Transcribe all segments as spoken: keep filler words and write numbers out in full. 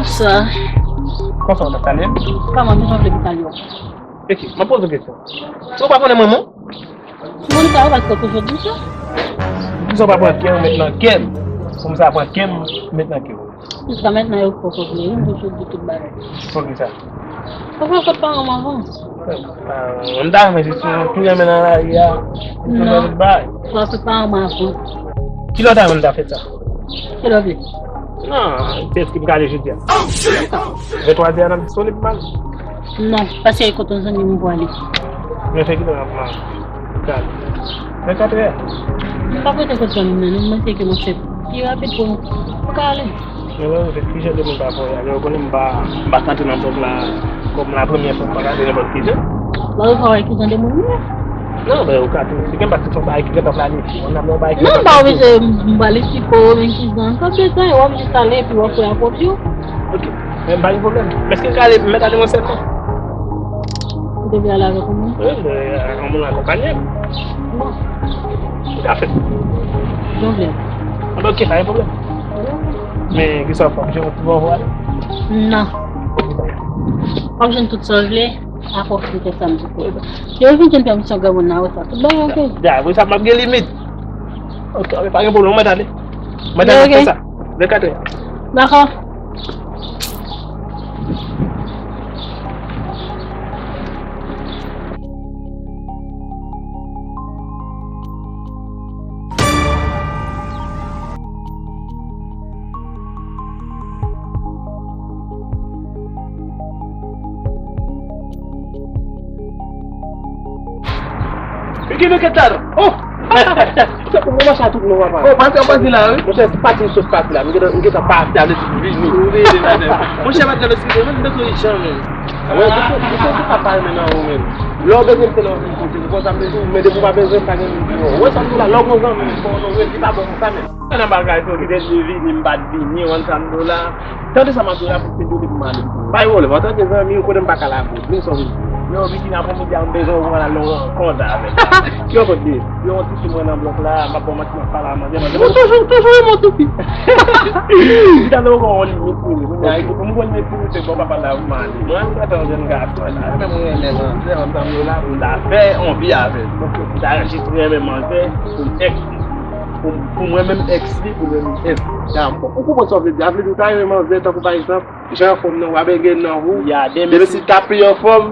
Sa. Konsa w t ap pale m? Kòman, kijan w vle m pale w? Ok, m ap poze w kesyon. Si w pa konnen mwen, mwen? Si w konnen sa, ou pa t fè koze di sa? Poukisa w pa pran kè w met nan kè m? Pou m sa pran kè m met nan kè w. Jiska mentnan, yo poko vle, wi, m toujou di tout bagay. Poukisa? Paske se paran m avan. Ah, m ta renmen si tou, tou renmen nan lari a. Non. Tout bagay. Paske se paran m avan. Kilè w ta renmen m ta fè sa? Kilè w vle? Non, se eski m ka ale jodi a? Venntrwazè a n ap disponib, man. Non, paske e kote yon zanmi m pou ale. Men fè kilè n ap mal? Kal. Vennkatrè. M p ap rete kot zanmi m nan, non, mwen se ke mwen fè pi rapid pou nou. Ou ka ale. Men mwen, se ki jan de moun pa voye ale? Ou konnen m pa, m pa ka antre nan blòk la, kòm la premyè fwa m pa ka antre nenpòt ki jan. Lè ou travay ki jan de moun ou ye? Non, men ou ka tou, se gen pa tout yon bagay ki gentan planifye. Ou nan yon bagay ki Non, gentan pa oblije m pale siko, men ki jan. Sa se sa, w ap jis ale epi w ap fè ak wòb yo. Ok. Men pa gen pwoblèm. Men èske m ka ale, m mèt ale mwen sèlman? Ou te vle ale avèk yon moun? Wi, mwen, yon moun akonpanye m. Bon. Ou ka fè. Jan w vle. Anben, ok, pa gen pwoblèm. Men, kisa w fè? Jan w ti bon vwa? Non. W ap jwenn tout sa w vle. Akò, se te sa m di pou ou. Yo vin jwenn pèmisyon granmoun nan, wè sa. Tout bagay ok. Ya, apre sa, m ap gen limit. Ok, ok, pa gen pwoblèm, mwen tande. Mwen tande fè sa. Vennkatrè. Dakò. Pikin nou gentan. Oh! Ou kòmanse a tout non, papa. Oh, pati an pati la, wi. Monchè, se pati sòs pati la. M gentan, m gentan pati a, vle di vini. Ou vini, la, la. Monchè, pati la, si mwen, m bezwen jan, men. Wè, monchè, monchè, se pa pale nan ou, men. Lè w bezwen m, se lè w vin kote m. Konsa, m bezwen, men depi w pa bezwen m, pa gen moun ki wè w. Wè sa m di w la, lè w gon zanmi, fò w onore l, li pa bon konsa, men. Nan bagay sa, ou kite l vini, m pa t vini, w konn sa m di w la. Tande sa m ap di w la, pou se dole pou m ale. Bay wòl, antanke zanmi, ou konnen m pa ka lage w. Vin sa w vle. Yo, vini aprèmidi a, m bezwen w pou m al nan yon rankont avè l. Ki rankont li ye? Yo, yon tifi mwen nan blòk la, m ap ba w manti, m ap pale a manzè, manzè. Ou toujou, toujou renmen yon tifi. Li ta dwe gen yon limit pou li. Kounye a, pou m konn limit pou li, se bon papa la, pou m ale. Mwen, m gentan yon jèn gason la. Mwen menm, mwen renmen manzè, ansanm yo la, pou m ta fè anvi avè l. M ta jis renmen manzè, pou m èks li. Pou, pou mwen menm èks li, pou mwen menm èks li. Dakò. Ou konprann sa w vle di? A vle di, ou ta renmen manzè, tankou pa egzanp, jan anfòm nan, w ap benge nan ou. Ya, demen depi si l ta pi anfòm,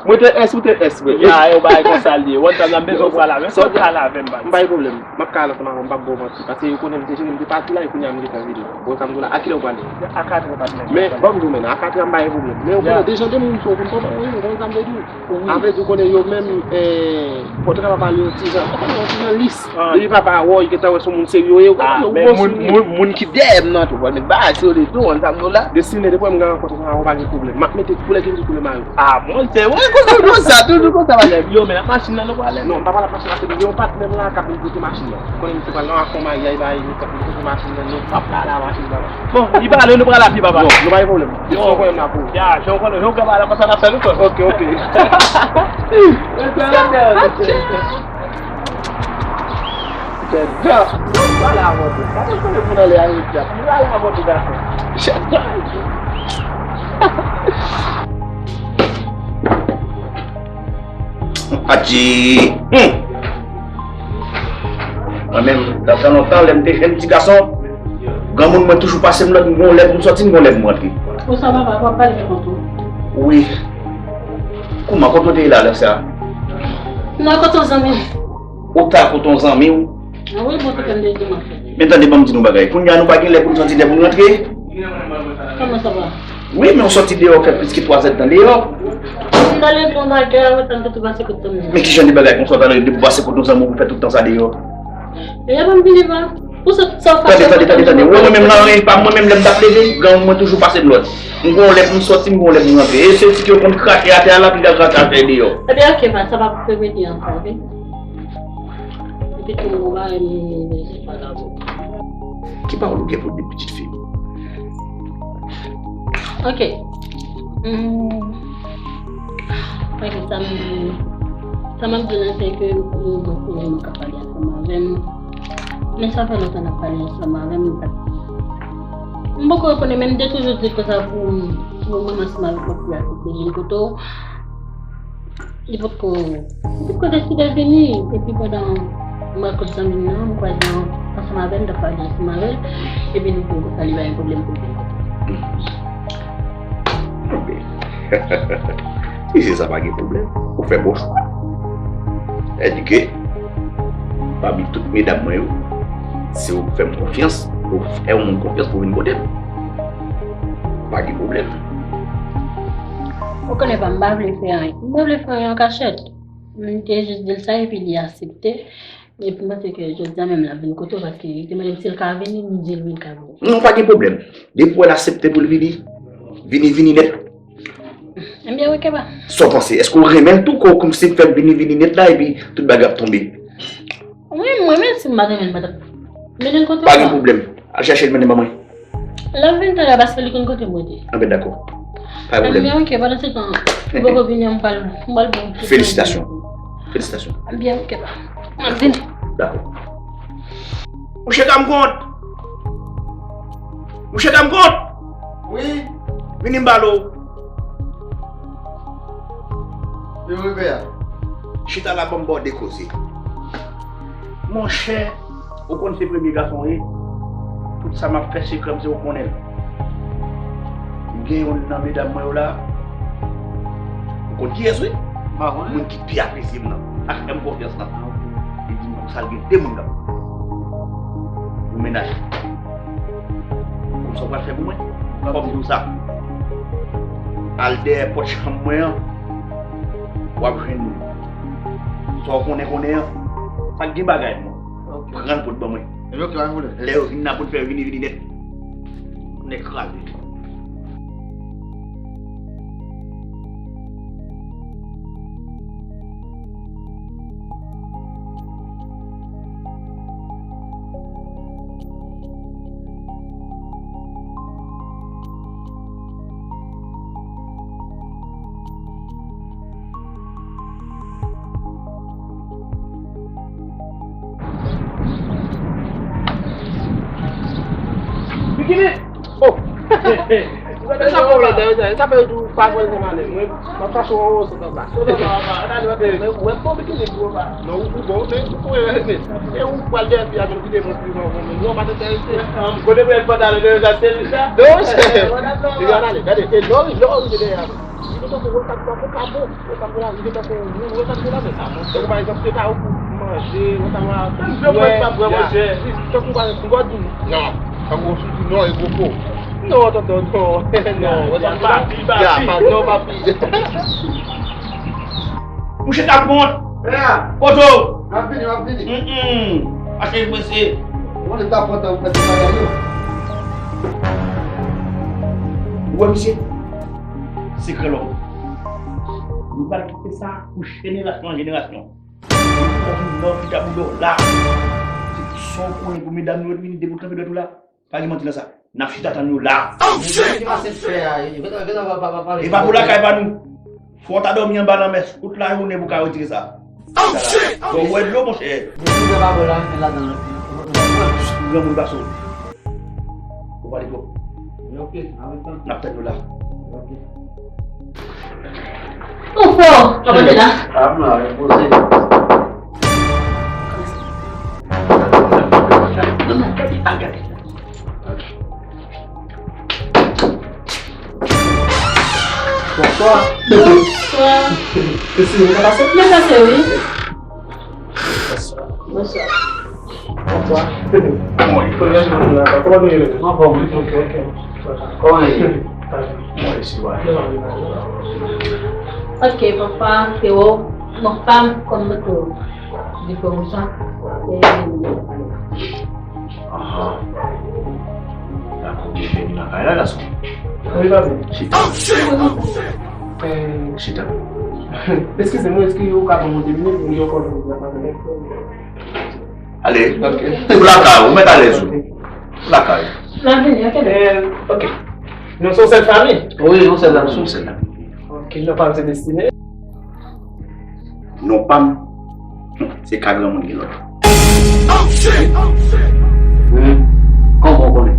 mwen te èks, ou te èks, vre. Ya, yo bay konsa l ye. Wè, sa m bezwen pale avè m. Sa w pale avè m, baz. M pa gen pwoblèm. M ap ka al ansanm avè w, m p ap ba w manti. Paske yo konnen m te jere, m te pati la, e kounye a m gentan vini. Bon, sa m di w la, a kilè w prale? A katrè, patnè. Men, ban m di w, men, a katrè a m pa gen pwoblèm. Men, ou konnen, de jan de moun, ou konn konprann, ou konn sa m vle di w. Wi. Sa vle di, ou konnen yo menm, eh, pòtre kapab pale yon ti jan, yon ti jan lis. Ah. Depi papa a wè w, li gentan wè se yon moun serye w ye, ou konprann, ou bon moun, moun, moun ki dèyè m nan tou, fò l met bagay serye tou, konn sa m di w la. Destine, depi m gen rankont avè w, pa gen pwoblèm. M ap mete koulè ki vin koulè mayo. Ah, monchè, wi, konsa, konsa, toujou konsa, pa lè. Yo, men ak machin nan, nou prale? Non, m pa prale ak machin nan, se gen yon patnè m la k ap vin pote machin nan. Konnen misye pral nan afè maryaj, bagay, li t ap pote machin nan, nou p ap prale ak machin nan. Bon, li prale, nou prale a pye, papa. Non, nou pa gen pwoblèm. Yo, jan w konnen m la pou ou. Ya, jan w konnen, jan w konnen, papa, la konsa n ap fè nou fè. Ok, ok. Chèf Jan, pale avè w. Gade konnen pou n ale a Ayiti a. Pou n ale avè w, gason. Chèf Jan. Adje! Hum! Mwen menm, nan tan lontan, lè m te jèn ti gason, granmoun mwen toujou pase m lòd, m gon lè pou m sòti, m gon lè pou m rantre. Ou sa papa, w ap pale de kont ou? Wi. Kouman, kote w te ye la, lè sa? M nan kote yon zanmi m. Ou ta kote yon zanmi w? Ah wi, bon, se ke m te di m ap fè. Men tande, ban m di nou bagay. Kounye a, nou pa gen lè pou n sòti, lè pou n rantre. Kòman sa va? Wi, men w sòti deyò, fè plis ke twa zèdtan deyò. M t al reponn a kè a, mwen tann tou pase kote m. Men ki jan de bagay konsa w t al depi w pase kote yon zanmi w pou fè tout tan sa deyò? E a pa m vini va. Pou sa, sa w fache. Tande, tande, tande, tande. Ou wè mwen menm nan, pa mwen menm lè m t ap leve, granmoun mwen toujou pase m lòd. M gon lè pou m sòti, m gon lè pou m rantre. E se ti ke yo konn krache atè a la, pi l al krache deyò. Ebyen, ok, pa, sa p ap repete ankò, ok? Epi tou, mwen pa renmen moun move, se pa dabò. Ki pawòl ou gen pou di pitit fi m? Ok. Hmm. Ok, sa m, sa m ap di la, se ke m, m, m, m ka pale ansanm avè m. Men sa fè lontan n ap pale ansanm avè m, m pa t, m M poko reponn, men m te toujou di konsa pou, pou manman ansanm avèk mwen pou y aksepte vin kote w. Li potko, li potko deside vini. Epi pandan m al kot zanmi m nan, m kwaze ansanm avè l, m t ap pale ansanm avè l. Epi li di m konsa li pa gen pwoblèm pou l vin kote m. Anben, si se sa, pa gen pwoblèm. Ou fè bon chwa. Sètadi ke pami tout medam mwen yo, se ou k fè m konfyans, ou fè yon moun konfyans pou vin kote m. Pa gen pwoblèm. Ou konnen pa, m pa vle fè anyen. M pa vle fè anyen an kachèt. M te jis di l sa epi li aksepte. Epi m panse ke jodi a menm l ap vin kote w paske li te mande m si l ka vini, m di l wi, l ka vini. Non, pa gen pwoblèm. Depi w wè l aksepte pou l vini, vini, vini nèt. Ebyen, oke, pa. Sa w panse? Èske w renmen l tou, ko-, kòmsi m fè l vini, vini nèt la, epi tout bagay ap tonbe? Wi, m renmen l, si m pa t renmen l, m pa t ap mennen l kote w la. Pa gen pwoblèm. Al chèche l, mennen ban mwen. L ap vin talè paske li konn kote m rete. Anben, dakò. Pa gen pwoblèm. Ebyen, oke, pandan se tan, m poko vini an, m pral, m pral ba w yon ti... Felisitasyon. Felisitasyon. Ebyen, oke, pa. M ap vini. Dakò. Mouche Kamkont! Mouche Kamkont! Wi. Vini m pale w. Wi, wi, pè a. Chita la, ban m ba w de koze. Monchè, ou konn se premye gason w ye. Tout sa m ap fè sekrè m, se ou k konnen l. M gen youn nan medam mwen yo la. Ou konn kiyès, wi? M pa konnen. Moun ki pi apresye m nan. Ak fè m konfyans nan. Li di m konsa l gen de moun nan. Yon mennaj. Konn sa w pral fè pou mwen? Fò m di w sa. Al dèyè pòt chanm mwen an, w ap jwenn sa w konnen konnen an. Pa gen bagay, non. Pran l pou l ban mwen. Ebyen, oke, pa gen pwoblèm. Lè yo vin la pou n fè vini, vini nèt. Nèt kraze. Bikini! Oh! Sa fè w ladan, sa fè w tou pa pran zanm ale. Mwen, m ap chache yon woso anba. Wè bon bikini pou ou pa. Non, ou bon, men ou konnen, men. E ou pral dèyè fi a, men ou kite mwen pi bon, bon, men. Non, pa te enterese. Kote mwen pantalon de sa, se li sa? Non, se. Li pral ale, gade, e lò, lò, li dèyè a. Li te tankou wè kat bwa pou pa bon. Wè kat bwa la, li te tankou moun, wè kat bwa la, men sa bon. Tankou pa egzanp, se pa ou pou manje, wè kat bwa la. Tankou pa egzanp, m gwa di. Non, tankou sou di non, e gwo po. Non, tonton, non. Non, wè kat bwa la. Papi, papi. Ya, pa, non, papi. Mouche Kamkont. Pè a. Poto. M ap vini, m ap vini. Mm, mm. Mache prese. Ou konnen m ta pran tan pou fè tout bagay yo. Ou wè misye? Sekrè lòm. Nou pral kite sa pou jenerasyon an jenerasyon. Ou vin nan fita bouda w la. Se pou sa w konnen pou medam yo vini debout kanpe dwèt ou la. Pa gen manti nan sa. N ap chita tann yo la. Oh, shit! Ki pase fè a, e, vin, vin, pa, pa, pa pale. E pa pou lakay pa nou. Fò w ta dòmi anba lanmè tout lajounen pou w ka retire sa. Oh, shit! Bon, ou wè dlo, monchè. Depi nan pa bò la, men ladan l. Granmoun gason. Ou pale twòp. Ok, avèk tan. N ap tann nou la. Ok. Ou fò, kòman te la? Ah, m la, repoze. Non, non, gade, pa gade. Bonswa. Bonswa. Kèsi, ou ka pase? Mwen pase, wi. Bonswa. Bonswa. Kòman nou ye? Anfòm, wi. Ok, ok. Kòman ye? Mwen resi, wi. Ok, papa, se ou. Bon, pa m, kòm mwen te di pou ou sa. Ahan. Dakò, byenveni nan kay la, gason. Wi, papi. Chita. Eh, chita. Eskize mwen, èske ou ka ban mwen de minit, mwen gen yon kòl pou mwen pale? Ale. Ok. Ou lakay ou, ou mèt alèz ou. Ok. Ou lakay ou. M ap vini, ok? Eh, ok. Nou se yon sèl fanmi? Wi, yon sèl fanmi. Nou se yon sèl fanmi. Ok, non pa m se Destine. Non pa m, se ka granmoun gen lòt. Hmm, kòman w konnen?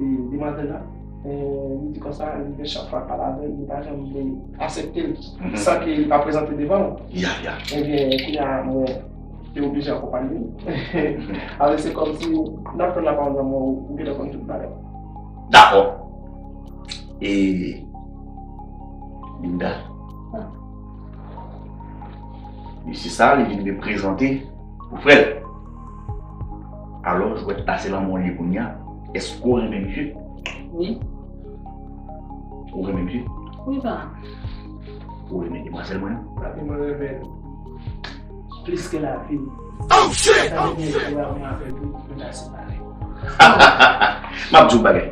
de demwazèl la. E li di konsa, li gen chak fwa l pale avè l, li pa janm vle aksepte l san ke li pa prezante devan l. Ya, ya. Ebyen, kounye a, mwen te oblije akonpanye l. Alò, se kòmsi n ap tann lapawòl nan men w, ou gentan konn tout bagay. Dakò. E Linda. Mesye sa, li vin reprezante pou frè l. Alò, jwèt la se nan men w li ye kounye a. Èske w renmen misye? Wi. Ou renmen misye? Wi, pa. Ou renmen demwazèl mwen an? Papi, mwen renmen l plis ke lavi m. Oh, shit! Sa vle di, mwen avè l, nou ta separe. M ap di w bagay.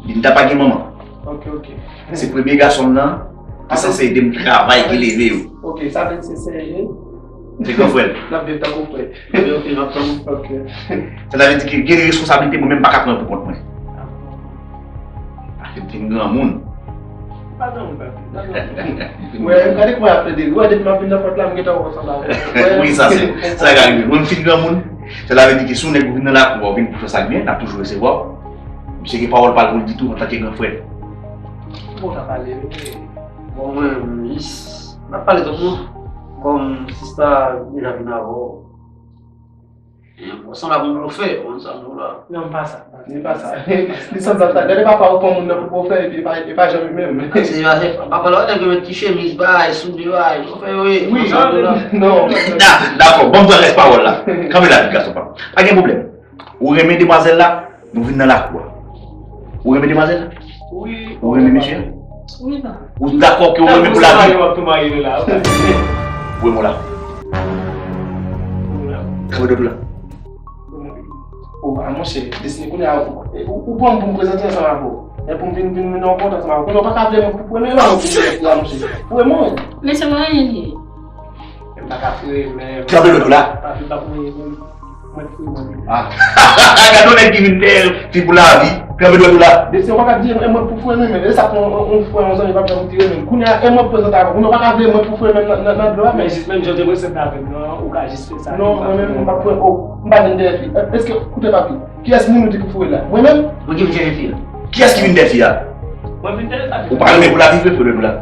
Linda pa gen manman. Ok, ok. Se premye gason m nan ki sanse ede m travay, ki leve yo. Ok, sa vle di se serye? Se gran frè l. N ap viv tankou frè. Ok, ok, m ap tann. Ok. Sa vle di ke gen de responsablite mwen menm m pa ka pran pou kont mwen. Paske m fin granmoun. Pa granmoun, papi, pa granmoun. Wè, gade kòman y ap plede. Wè, depi m ap vin nan pòt la, m gentan wè w sanble avè m. Wi, sa se, sa ka rive. Mwen, m fin granmoun. Sa vle di ke si yon nèg ou vin nan lakou a, ou vin pou fè sa k byen, n ap toujou resevwa w. Misye gen pawòl pa l pou l di tou antanke gran frè. Bon, w ka pale, wi. Bon, mwen, m jis, m ap pale tout, non. Kòm sista deja vin avè w. Bon, sanble ak yon blofè, ou konn sa m di w la. Non, m pa sa, m pa sa. Li sanble ak sa. Gade papa ou pran moun nan pou blofè, epi e pa, e pa janm li menm. Se, se, papa la, nèg yo met ti chemiz, bay, soulye, bay, blofè yo ye. Wi, non, non. Da-, dakò, ban m pran rès pawòl la. Kanpe la, ti gason pa m. Pa gen pwoblèm. Ou renmen demwazèl la? Nou vin nan lakou a. Ou renmen demwazèl la? Wi. Ou renmen mesye a? Wi, pa. Ou dakò ke ou renmen pou lavi? Ou renmen w la? Kanpe dwèt ou la. O, a monchè, Destiny, kounye a, ou, ou, ou pran m pou m prezante ansanm avè w. E pou m vin, vin, vin nan yon kont ansanm avè w. Kounye a, ou pa ka vle mwen pou, pou renmen w, non, pou m fè la, monchè. Pou renmen w. Mesye, mwen renmen li. M pa ka foure men. Kanpe dwèt ou la. Papi pa pou mwen, mwen, mwen foure mwen. Ah. Gade yon nèg ki vin dèyè fi pou lavi. Kanpe dwèt ou la. Mesye, w pa ka di e mwen pou foure men, men e sa pou yon, yon frè, yon zanmi p ap janm tire men. Kounye a, e mwen pou prezante avè w. Kounye a, w pa ka vle mwen pou foure men nan, nan, nan dlo a, men. Men jis menm jan w te prezante avè m nan, ou ka jis fè sa. Non, mwen menm, m p ap foure, oh, m pa vin dèyè fi. Èske, koute papi, kiyès moun ou di pou foure la? Mwen menm? Mwen ki vin chèche fi a. Kiyès ki vin dèyè fi a? Ou pa renmen pou lavi vre, frè, pou la.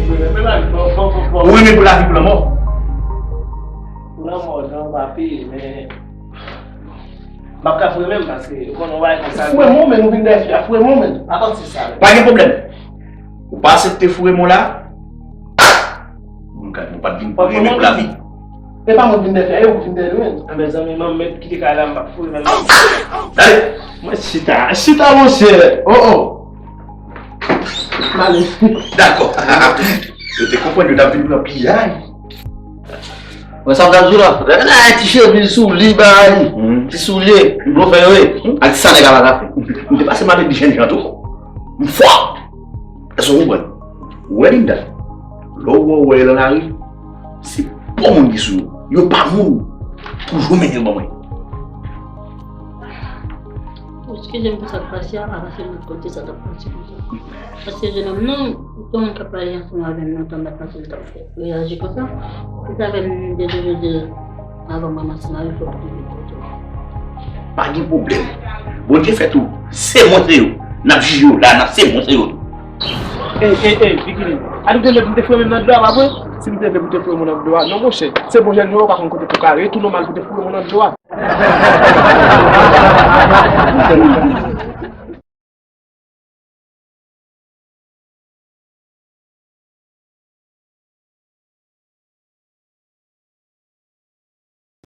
Ou renmen pou lavi pou lanmò. Papi, men m ap ka foure men m paske ou konnen yon bagay konsa. Foure men w, men nou vin dèyè fi a, foure men w, men. Atann se sa. Pa gen pwoblèm. Ou pa aksepte foure men w la? Bon, gad, nou pa t vin pou renmen pou lavi. E pa mwen vin dèyè fi a, e ou vin dèyè li menm. A, mezanmi, m ap mèt kite kay la, m p ap foure men m. Dale! Mwen chita, chita, monchè. Oh, oh. M ale. Dakò. Yo te konprann yo t ap vin pran piyay. Wè sa m t ap di w la. Lè nèg la ti chemiz sou li, bay. Ti soulye, blofè yo ye. Ak ti sa nèg la pa ka fè. M te pase m avèk jèn jan tou. M fò. Èske w konprann? Ou wè Linda? Lè w wè w wè yo nan lari, se bon moun ki sou yo. Yo pa moun. Toujou mennen yo ban mwen. Eskize m pou sa k pase a, pa pase m kote sa t ap pase konsa. Paske jennonm nan, ou te yon moun k ap pale ansanm avè m lontan, m pa t panse l t ap fè reyaji konsa. Se sa fè m te toujou di l avan m ranmase mari, fòk ou te vin kote w. Pa gen pwoblèm. Bondye fè tou. Se mwen se yo. N ap jije yo la, n ap se mwen se yo tou. Ey, ey, ey, Bikini. A nou te vle pou te foure men m nan dlo a, pa vre? Si m te vle pou te foure men w nan dlo a, non, monchè. Se bon jèn yo, ou pa konn kote pou ka rete, ou nòmal pou te foure men w nan dlo a.